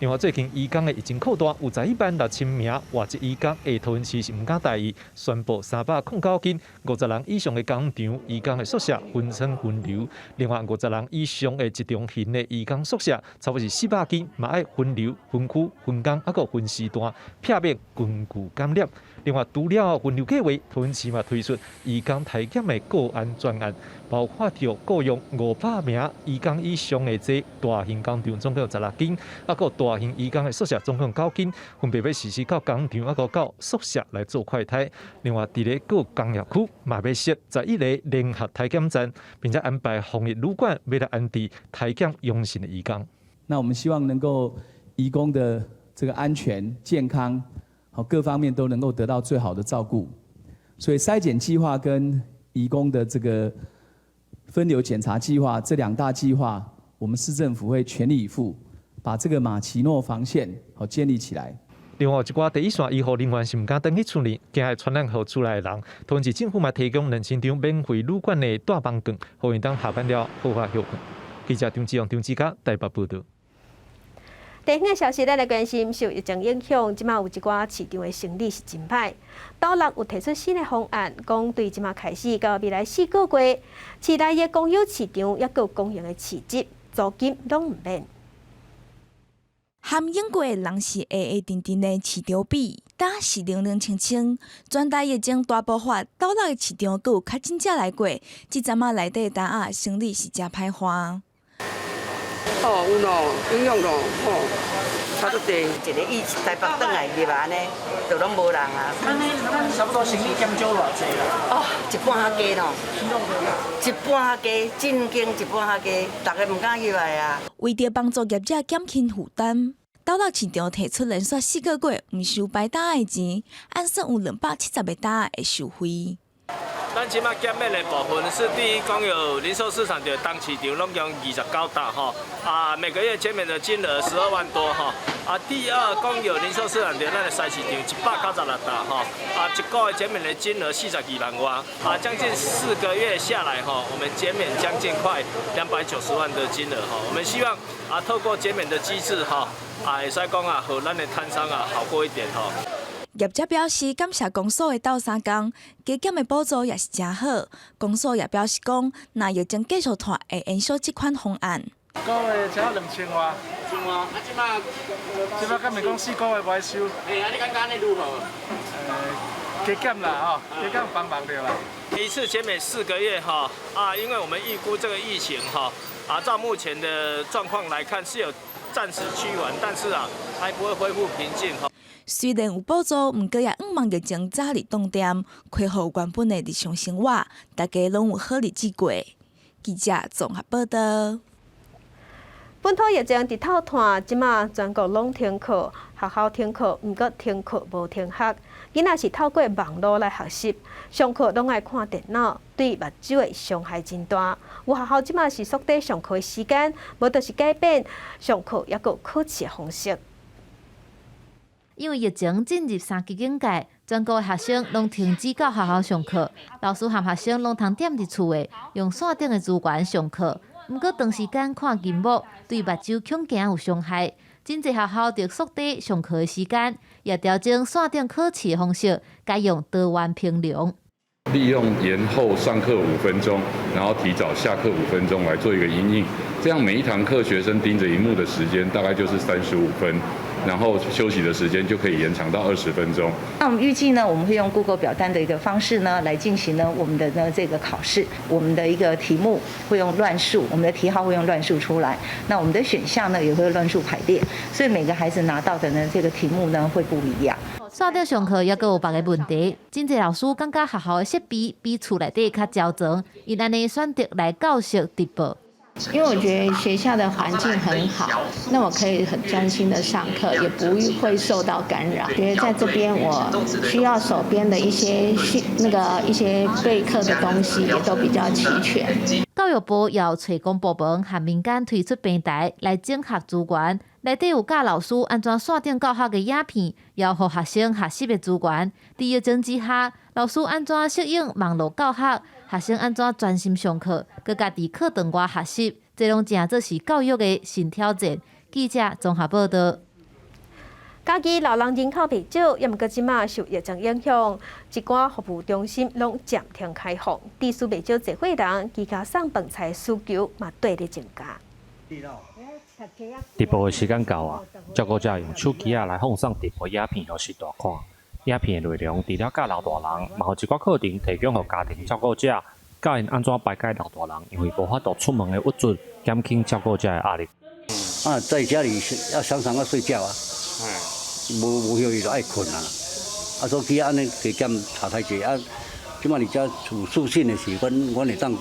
另外，最近移工的疫情擴大，有11萬6千名外籍移工的桃園市是毋敢大意，宣布309間50人以上的工廠移工的宿舍分層分流。另外，50人以上的集中型的移工宿舍，差不多是400間，嘛愛分流、分區、分工，抑閣分時段，避免群聚感染。另外，除了分流計劃，桃園市嘛推出移工篩檢的個案專案，包括著僱用500名移工以上的這大型工廠，總共有16間，抑閣大型移工的宿舍總共九間，分別欲實施到工廠，抑閣到宿舍來做快篩。另外，佇咧各工業區嘛欲設11個聯合篩檢站，並且安排防疫旅館，欲來安置篩檢陽性的移工。那我們希望能夠移工的這個安全、健康，好各方面都能夠得到最好的照顧。所以篩檢計劃跟移工的這個分流檢查計劃這兩大計劃，我們市政府會全力以赴，把這個馬奇諾防線好建立起來。另外，一寡第一線醫護人員是毋敢轉去厝裡，驚會傳染予厝內的人。桃園市政府嘛提供2000張免費旅館的大房券，予𪜶當下班了好好歇睏。記者張志勇、張志嘉台北報導。地方的消息，咱來關心受疫情影響，這馬有一寡市場的生意是真歹。斗六有提出新的方案，講對這馬開始到未來4個月，市內的公有市場抑閣公營的市集租金攏毋免。含英國人是黑黑陣陣的市場比，今是冷冷清清。全台疫情大爆發，斗六的市場閣有確診者來過，這陣仔內底單仔生意是誠歹看。哦，有咯，影響咯，哦，差足濟。一个以台北轉來入來呢，就攏無人啊。咱差不多生意減少偌濟啦？哦，一半較低咯，一半較低，正經一半較低，逐个毋敢入來啊。為著幫助業者減輕負擔，斗六市場提出連續4個月毋收擺擔的錢，按算有270個擔仔會受惠。咱這馬減免的部分是第一，公有零售市場的東市場攏共29擔吼，啊，每個月減免的金額12萬多吼，啊，第二公有零售市場的咱的西市場196擔吼，啊，一個月減免的金額42萬外，啊，將近4個月下來吼，我們減免將近快290萬的金額吼，我們希望啊，透過減免的機制吼，啊，會使講啊，予咱的攤商啊好過一點吼。業者表示感謝公所的鬥相共，加減的補助也是誠好。公所也表示講，若疫情繼續拖，會延續這款方案。個月才2000外。千外，啊，這馬這馬敢咪講4個月無愛收？嘿，啊，你感覺按呢如何？加減啦，吼，加減幫忙著啦。一次減免4個月哈，啊，因為我們預估這個疫情哈，啊，照目前的狀況來看是有暫時趨緩，但是啊，還不會恢復平靜哈。雖然有補助，毋過也向望疫情早日凍定，恢復原本的日常生活，大家攏有好日子過。記者綜合報道。本土疫情直透湠，這馬全國攏停課，學校停課，毋過停課無停學，囡仔是透過網路來學習，上課攏愛看電腦，對目睭的傷害真大。有學校這馬是縮短上課的時間，無就是改變上課抑閣考試的方式。因為疫情進入三級警戒，全國的學生攏停止到學校上課，老師和學生攏通踮佇厝的，用線頂的資源上課。毋過長時間看螢幕，對目睭恐驚有傷害。真濟學校著縮短上課的時間，也調整線頂考試的方式，改用多元評量。利用延後上課5分鐘，然後提早下課五分鐘來做一個因應，這樣每一堂課學生盯着螢幕的時間大概就是35分。然後休息的時間就可以延長到20分鐘。那我們預計呢，我們會用 Google 表單的一個方式呢，來進行呢我們的呢這個考試。我們的一個題目會用亂數，我們的題號會用亂數出來。那我們的選項呢也會亂數排列，所以每個孩子拿到的呢這個題目呢會不一樣。線頂上課猶閣有別个問題，真濟老師感覺學校的設備比厝內底較周全，𪜶按呢選擇來教室直播。因為我覺得學校的環境很好，那我可以很專心的上課，也不會受到干擾。覺得在這邊我需要手邊的一些那個一些備課的東西也都比較齊全。教育部也揣公部門和民間推出平台來整合資源，內底有教老師按怎線頂教學的影片，也有予學生學習的資源。佇疫情之下，老師按怎適應網路教學，學生按怎專心上課，閣家己課堂外學習，這攏誠做是教育的新挑戰。記者綜合報道。家己老人人口袂少，也毋過這馬受疫情影響，一寡服務中心攏暫停開放，致使袂少濟歲人居家送飯菜需求嘛綴咧增加。直播的時間到啊，照顧者用手機仔來放送直播影片，予序大看。影片的內容除了教老大人，嘛有一寡課程提供予家庭照顧者，教𪜶按怎排解老大人因為無法度出門的鬱卒，減輕照顧者的壓力。啊，在家裡要常常要睡覺啊，無無休息就愛睏啊。啊，所以按呢加減查太濟啊。這馬佇遮有視訊的時，阮阮會當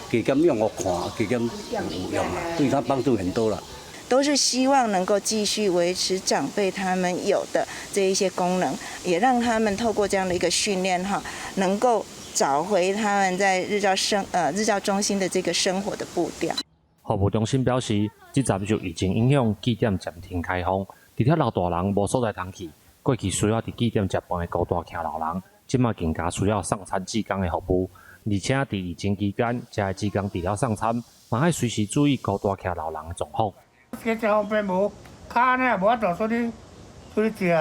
加減用予看，加減有用啦，對他幫助很多啦。都是希望能夠繼續維持長輩他們有的這一些功能，也讓他們透過這樣的一個訓練哈，能夠找回他們在日照中心的這個生活的步調。服務中心表示，這陣受疫情影響，據點暫停開放，除了老大人無所在通去，過去需要佇據點食飯的孤單徛老人，這馬更加需要送餐志工的服務。而且佇疫情期間，遮的志工除了送餐，嘛愛隨時注意孤單徛老人的狀況。這真方便無，跤呢無法度出去出去食。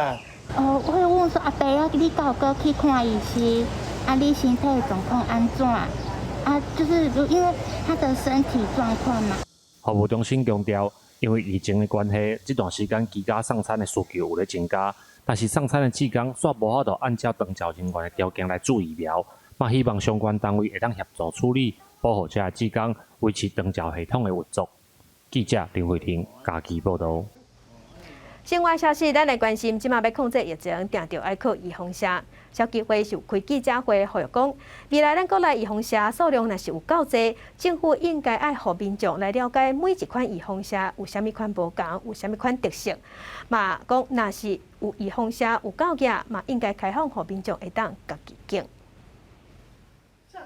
哦，我會問說阿伯啊，你敢有閣去看醫生？啊，你身體狀況按怎？啊，就是因為他的身體狀況嘛。服務中心強調，因為疫情的關係，這段時間居家送餐的需求有咧增加，但是送餐的志工煞無法度按照長照人員的條件來注疫苗，嘛希望相關單位會當協助處理，保護遮的志工，維持長照系統的運作。記者林慧婷嘉義報導。新聞消息，咱來關心，這馬欲控制疫情，定著愛靠預防射。消基會是有開記者會，呼籲講，未來咱國內預防射數量若是有夠濟，政府應該愛予民眾來了解每一款預防射有啥物款無仝，有啥物款特色。嘛講，若是有預防射有夠額，嘛應該開放予民眾會當家己揀。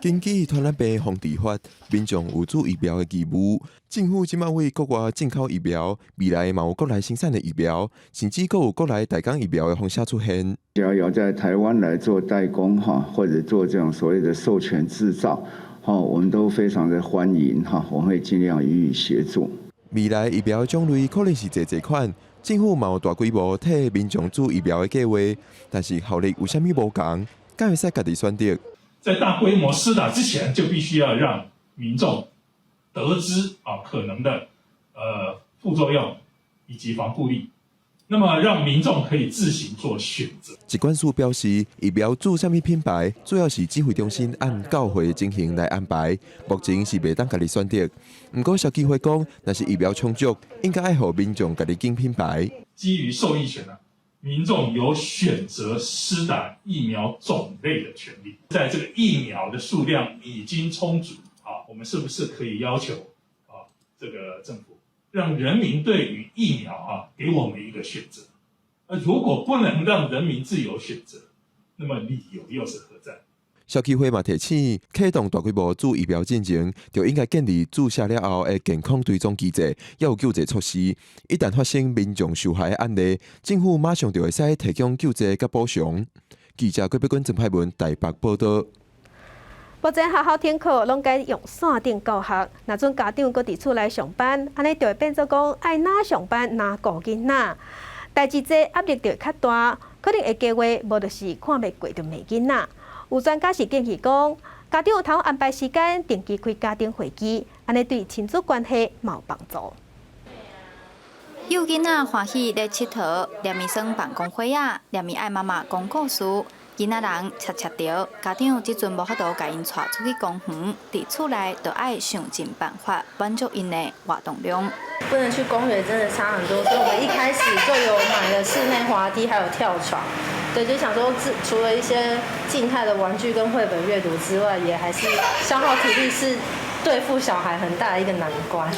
根據傳染病防治法，民眾有注疫苗的義務。政府這馬對國外進口疫苗，未來嘛有國內生產的疫苗，甚至閣有國內代工疫苗的風險出現。只要有在台灣來做代工哈，或者做這種所謂的授權製造，哈，我們都非常的歡迎哈，我們會盡量予以協助。未來疫苗種類可能是濟濟款，政府嘛有大規模替民眾注疫苗的計劃，但是效力有啥物無仝，敢會使家己選擇？在大規模施打之前，就必須要讓民眾得知啊可能的副作用以及防護力，那麼讓民眾可以自行做選擇。疾管署表示，疫苗注啥物品牌，主要是指揮中心按教會情形來安排，目前是袂當家己選擇。毋過消基會講，若是疫苗充足，應該愛予民眾家己揀品牌。基於受益權啊。民眾有選擇施打疫苗種類的權利，在這個疫苗的數量已經充足啊，我們是不是可以要求啊，這個政府讓人民對於疫苗啊，給我們一個選擇？而如果不能讓人民自由選擇，那麼理由又是何在？消基會嘛提醒，啟動大規模注疫苗進程，就應該建立注射了後的健康追蹤機制，猶有救濟措施。一旦發生民眾受害的案例，政府馬上就會使提供救濟佮補償。記者郭碧君、曾派文台北報導。目前學校停課，攏改用線頂教學。若準家長閣佇厝內上班，按呢就會變做講愛哪上班哪顧囡仔，代誌濟，壓力就會較大，可能會計劃，無就是看袂過就罵囡仔。有專家是建議講，家長有通安排時間，定期開家庭會議，按呢對親子關係嘛有幫助。幼囡仔歡喜咧𨑨迌，連伊耍辦公會仔，連伊愛媽媽講故事。囡仔人摵摵著，家長這陣無法度共𪜶帶出去公園，佇厝內就愛想盡辦法滿足𪜶的活動量。不能去公園真的差很多，所以我們一開始就有買了室內滑梯，還有跳床。對，就想說，除了一些靜態的玩具跟繪本閱讀之外，也還是消耗體力是對付小孩很大的一個難關。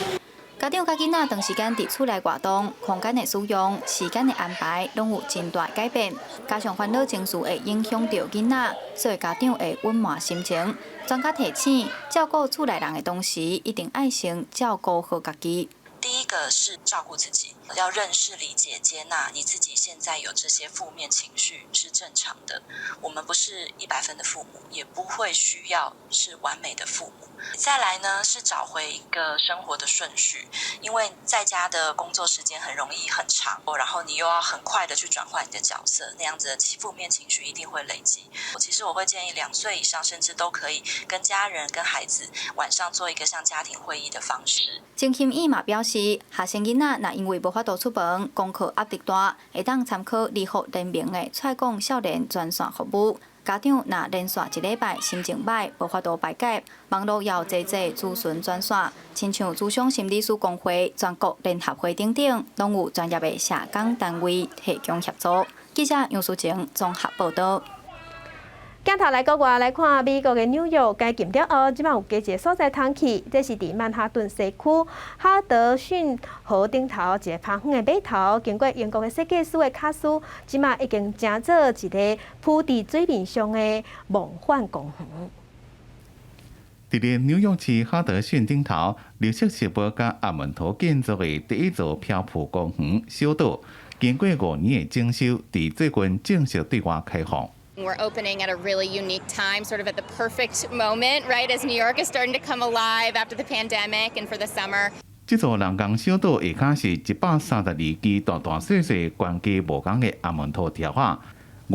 家長佮囡仔長時間佇厝內活動，空間的使用、時間的安排，攏有真大改變。加上煩惱情緒會影響著囡仔，所以家長會隱瞞心情。專家提醒，照顧厝內人的同時，一定愛先照顧好家己。第一個是照顧自己，要認識、理解、接納你自己現在有這些負面情緒是正常的。我們不是100分的父母，也不會需要是完美的父母。再來呢，是找回一個生活的順序，因為在家的工作時間很容易很長，然後你又要很快的去轉換你的角色，那樣子的負面情緒一定會累積。其實我會建議2歲以上，甚至都可以跟家人、跟孩子晚上做一個像家庭會議的方式。中心院嘛表示，學生囡仔若因為無法度出門，功課壓力大，會當參考兒福聯盟的蔡講少年專線服務。家長若連續一禮拜心情䆀，無法度排解，網路也有濟濟諮詢專線，親像諮商心理師公會、全國聯合會等等，攏有專業的社工單位提供協助。記者楊淑晴綜合報導。鏡頭來國外來看，美國的紐約解禁了後，這擺有加一个所在通去，這是佇曼哈頓西區哈德遜河頂頭一个拍遠的碼頭，經過英國的設計師的巧思，這擺已經成做一个浮佇水面上的夢幻公園。佇咧紐約市哈德遜頂頭，綠色植物佮阿門圖建造的第一座漂浮公園小島，經過5年的整修，佇最近正式對外開放。 We're opening at a really unique time, sort of at the perfect moment, right, as New York is starting to come alive after the pandemic and for the summer. 這座人工小島下跤是132支大大細細、懸低無仝的阿門圖條仔，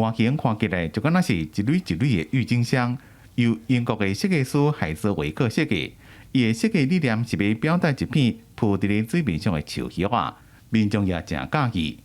外形看起來就敢若是一蕊一蕊的鬱金香。由英國的設計師海澤維克設計，伊的設計理念是欲表達一片浮佇咧水面上的樹葉仔，民眾也誠佮意。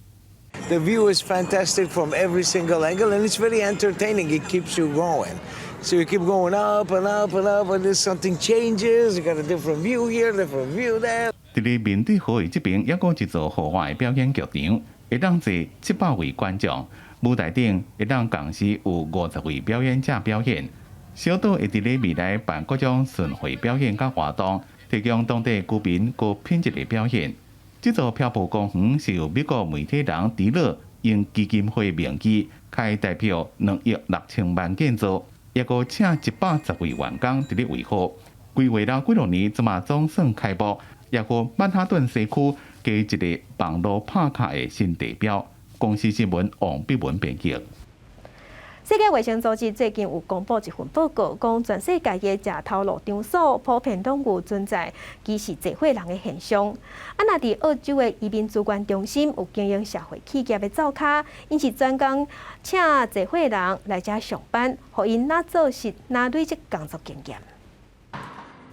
The view is fantastic from every single angle, and it's very entertaining. It keeps you going. So you keep going up and up and up, and there's something changes. You got a different view here, different view there. 佇咧面對河的這邊，猶閣一座戶外表演劇場，會當坐700位觀眾。舞台頂會當同時有50位表演者表演。小島會佇咧未來辦各種巡迴表演佮活動，提供當地居民高品質的表演。這座漂浮公園是由美國媒體人迪樂用基金會名義開台票2億6千萬建造，抑閣請110位員工佇咧維護。規劃了幾落年，這馬總算開幕，抑閣曼哈頓西區加一个網路拍卡的新地標。公視新聞王碧文編譯。世界衛生組織最近有公布一份報告，講全世界的食頭路場所普遍攏有存在歧視濟歲人的現象。啊，若佇澳洲的移民資源中心有經營社會企業的灶跤，𪜶是專工請濟歲人來遮上班，予𪜶若做事若累積工作經驗。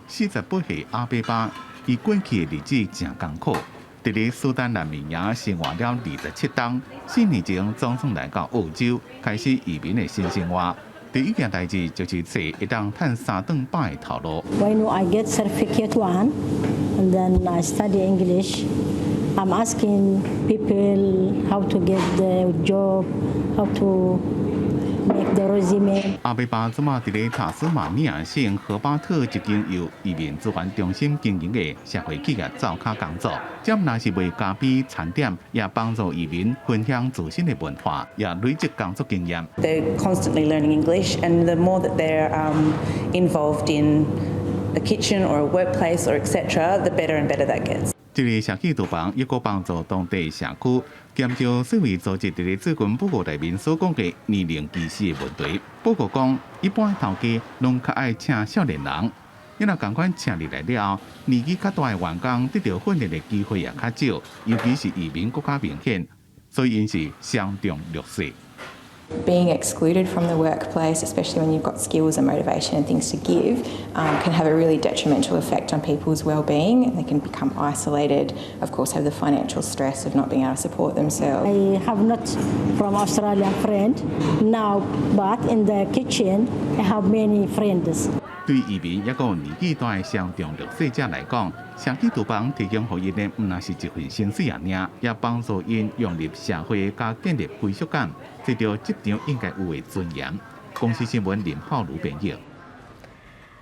48歲阿伯巴，伊過去的日子誠艱苦。佇咧蘇丹難民營生活了27冬，4年前總算來到澳洲，開始移民的新生活。第一件代誌就是揣會當趁三頓飽的頭路。 When I get certificate one, and then I study English, I'm asking people how to get the job, how to make the resume. 阿伯巴這馬佇咧塔斯馬尼亞省荷巴特一間由移民資源中心經營的社會企業灶跤工作，這毋但是賣咖啡餐點，也幫助移民分享自身的文化，也累積工作經驗。 They're constantly learning English, and the more that they're involved in a kitchen or a workplace or etc., the better and better that gets. 這个社區廚房抑閣幫助當地社區減少世衛組織佇咧最近報告內面所講的年齡歧視的問題。報告講，一般頭家攏較愛請少年人，因為仝款請入來了後，年紀較大的員工得著訓練的機會也較少，尤其是移民閣較明顯，所以𪜶是相當弱勢。 Being excluded from the workplace, especially when you've got skills and motivation and things to give, can have a really detrimental effect on people's well-being. They can become isolated, of course, have the financial stress of not being able to support themselves. I have not from Australian friend now, but in the kitchen I have many friends. 對移民抑閣年紀大的相當弱勢者來講，社區廚房提供予𪜶的毋但是一份薪水爾，也幫助𪜶融入社會，佮建立歸屬感，得著職場應該有的尊嚴。公視新聞林浩如編譯。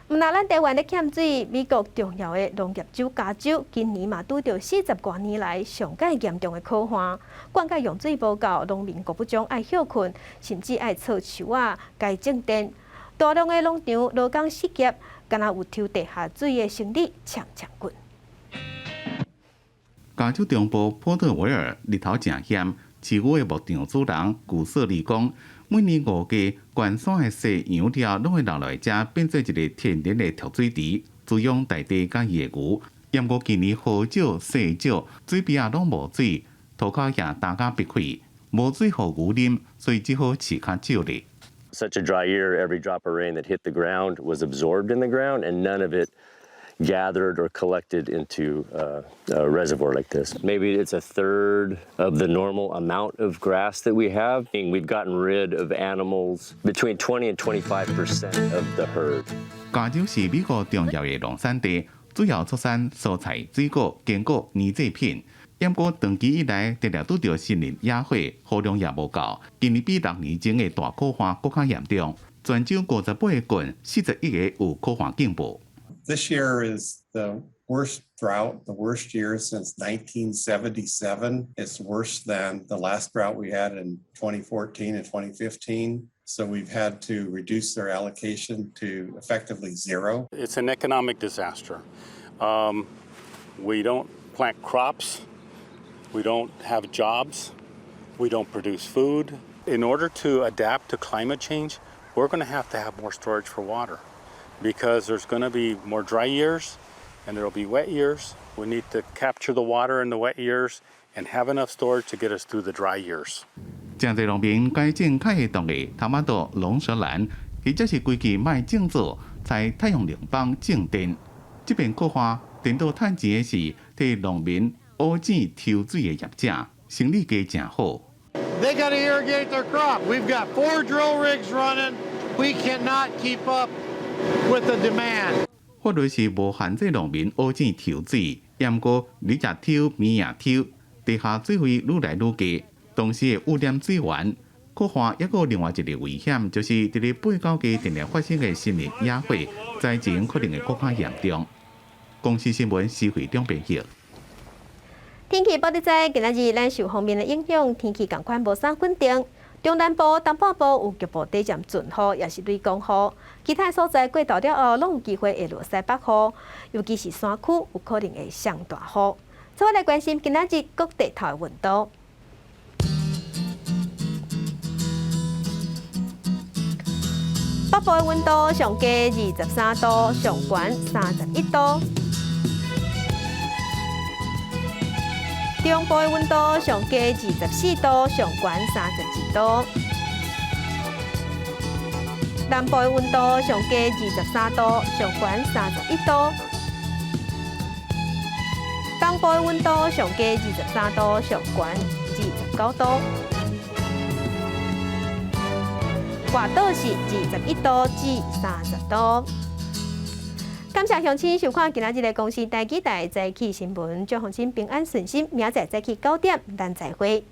毋但咱台灣咧欠水，美國重要的農業州加州今年嘛拄著40外年來上蓋嚴重的洘旱，灌溉用水無夠，農民閣不將愛歇睏，甚至愛鋤樹仔改種田。大量的農場勞工失業，敢若有抽地下水的生理攕攕滾。加州中部波特維爾日頭誠炎，飼牛的牧場主人古瑟利講，每年5月，懸山的細羊料攏會流來遮，變做一个天然的蓄水池，滋養大地佮伊的牛。毋過今年雨少雪少，水邊仔攏無水，塗跤也焦甲煏開，無水予牛啉，所以只好飼較少咧。 Such a dry year, every drop of rain that hit the ground was absorbed in the ground, and none of it gathered or collected into a reservoir like this. Maybe it's a third of the normal amount of grass that we have. We've gotten rid of animals between 20 and 25% of the herd. 加州是美國重要的農產地，主要出產蔬菜、水果、堅果、奶製品。毋過長期以來，定定拄著森林野火，雨量也無夠。今年比6年前的大苦旱閣較嚴重，全州58個郡，41個有苦旱警報。 This year is the worst drought, the worst year since 1977. It's worse than the last drought we had in 2014 and 2015. So we've had to reduce their allocation to effectively zero. It's an economic disaster. We don't plant crops. We don't have jobs. We don't produce food. In order to adapt to climate change, we're going to have to have more storage for water because there's going to be more dry years and there will be wet years. We need to capture the water in the wet years and have enough storage to get us through the dry years. 誠濟農民改種較會凍的茼仔豆、龍舌蘭，或者是規氣莫種做，採太陽能板種電。這邊苦旱，顛倒趁錢的是替農民挖井抽水的業者，生理加誠好。 They got to irrigate their crop. We've got four drill rigs running. We cannot keep up with the demand. 法律是無限制農民挖井抽水，毋過日也抽，暝也抽，地下水位愈來愈低，同時會污染水源。苦旱抑閣有另外一个危險，就是佇咧8、9月定定發生的森林野火，災情可能會閣較嚴重。公視新聞施惠中編譯。天氣報你知，今仔日咱受鋒面的影響，天氣仝款無啥穩定。中南部、東半部有局部短暫陣雨，抑是雷公雨。其他所在過晝了後，攏有機會會落西北雨，尤其是山區有可能會上大雨。再來關心今仔日各地頭的溫度。北部的溫度上低23度，上懸31度。中部的溫度上低24度，上懸32度。南部的溫度上低23度，上懸31度。東部的溫度上低23度，上懸29度。外島是21度至30度。感謝鄉親收看今仔日的公視台語台早起新聞，祝鄉親平安順心。明仔載早起9點，咱再會。